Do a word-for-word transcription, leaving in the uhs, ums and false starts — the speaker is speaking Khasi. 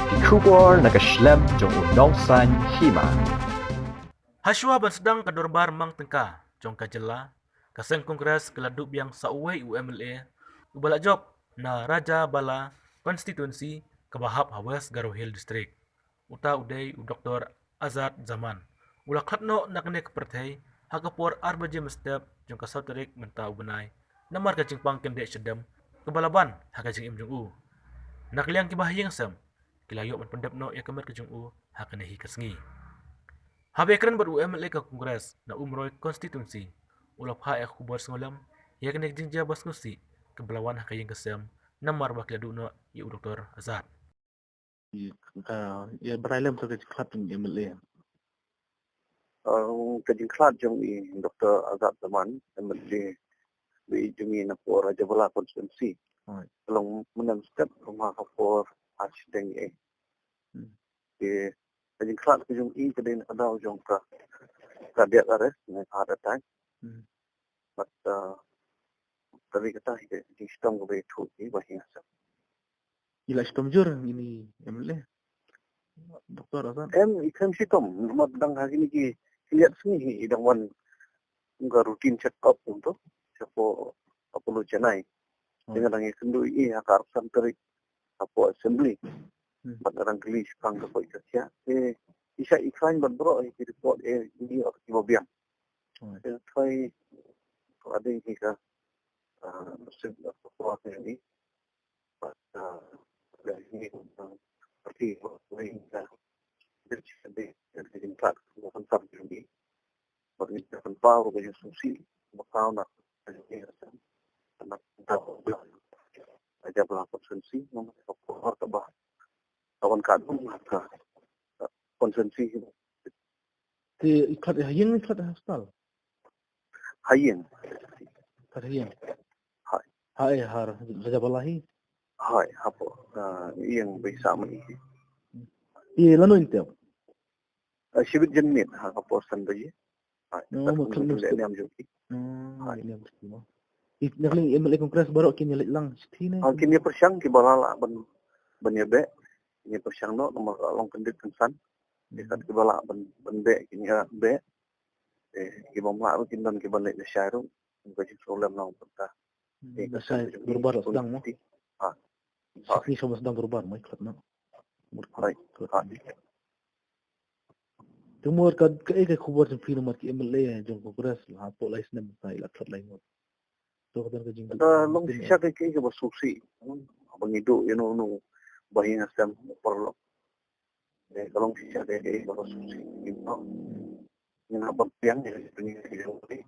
Ki khubor na ka shlem jong u nongsan hima. Hashwa ban sdang ka dorbar mang tyngka jong ka jylla, ka seng Congress ka la duh biang sa uwei u M L A uba la jop na Rajabala constituency kaba hap ha West Garo Hills District. Uta u dei u Doctor Azad Zaman. U la khlad noh na kane ka pyrthei ha ka por ar baje mynstep jong ka saw tarik mynta u bnai, namar ka jingpang kyndit shadem kaba la ban ha ka jingim jong u. Na ka liang kiba ha ïing sem, ki la ïoh ban pyndep noh ïa ka met ka jong u ha kane hi ka sngi. Haba ïakren bad u M L A ka Congress na Umroi constituency, u la phah ïa ka khubor sngewlem ïa kane ka jingjia ba sngewsih kaba la wan ha ka ïing ka sem, namar ba ki la duh noh ïa u Doctor Azad. Ïa, ah, ïa, batai lem sa ka jingkhlad jong u M L A. Ah, ka jingkhlad jong i Doctor Azad Zaman, M L A ba ïeit jong i na por Rajabala constituency. Hooid. Ka long mynstep, kumba ka por ha shiteng eh. Hmm. Te ka jingkhlad ka jong i ka dei na ka daw jong ka cardiac arrest ne heart attack. Hmm. Bad, ah, ka dei kata hi ka jingshitom kaba ïathuh ïa i ba ha ïing sem. I la shitom jur ïa i M L A, Doctor Azad? Em, i khlem shitom, namar dang ha kine ki khyndiat sngi hi i dang wan kum ka routine check up kumto shapoh Apollo Chennai. Oh. Te nga dang ïakynduh ïa i ha ka arphew san tarik hapoh assembly. Hmm. Bad nga dang kylli shaphang ka koit ka khiah. Te i shah i khlaiñ bad baroh hi ki report eh i ïoh kiba biang. Oh. Te tharai ka dei hi ka, ah, nasib ka por ka dei. Bad, ah, ka dei hi ka parti ba wei ka dei ka dei ka jingkhlad ka jingkhlad jong i. Bad ngi pynpaw ruh ka jingsngewsih ba ka na ka jingkhlad ka jingkhlad ka jingkhlad ka jingkhlad constituency, namar ka por kaba ka wan ka dum ka constituency. Te i khlad ha ïing, i khlad ha hospital? Ha ïing. Khlad ha ïing. Hai. Ha, eh, ha Rajabala hi. Hai, hapoh, ah, ïing ba i sah ma i hi. I lano i tep? Ah, shibit janmiet ha ka por san baje. Hai. Oh, ma khlad leh niam jong ki. Hmm, hai, niam jong ki mo. I, na ka liang i M L A Congress baroh kin ïaleit lang shithi ne? Ah, kin ïapyrshang kiba la lah ban, ban ïabeh. Kin ïapyrshang noh namar ka long kyndit kynsan. Hmm. Kat kiba lah ban, ban beh kin ïabeh. Eh, ki bym lah ruh kin don kiban leit lashai ruh. Ka jingsngewlem na u pynta. Hmm, eh, ka lashai dorbar sdang mo? Ha. Ha. Sdang dorbar mo, khlad na. Hai. Ha. Te mo ka, kaei ka khubor jong phi namar ki M L A jong Congress la hapoh lai snem ka i la khlad lai ngut. To ka don ka jing, ka long shisha kaei kaei kaba sngewsih. Ba ngi duh ïa uno uno ba ha ïing ha sem paralok. Eh, ka long shisha kaei kaei kaba sngewsih. Ngi hap ban pdiang ïa ka jingim ka jong ngi.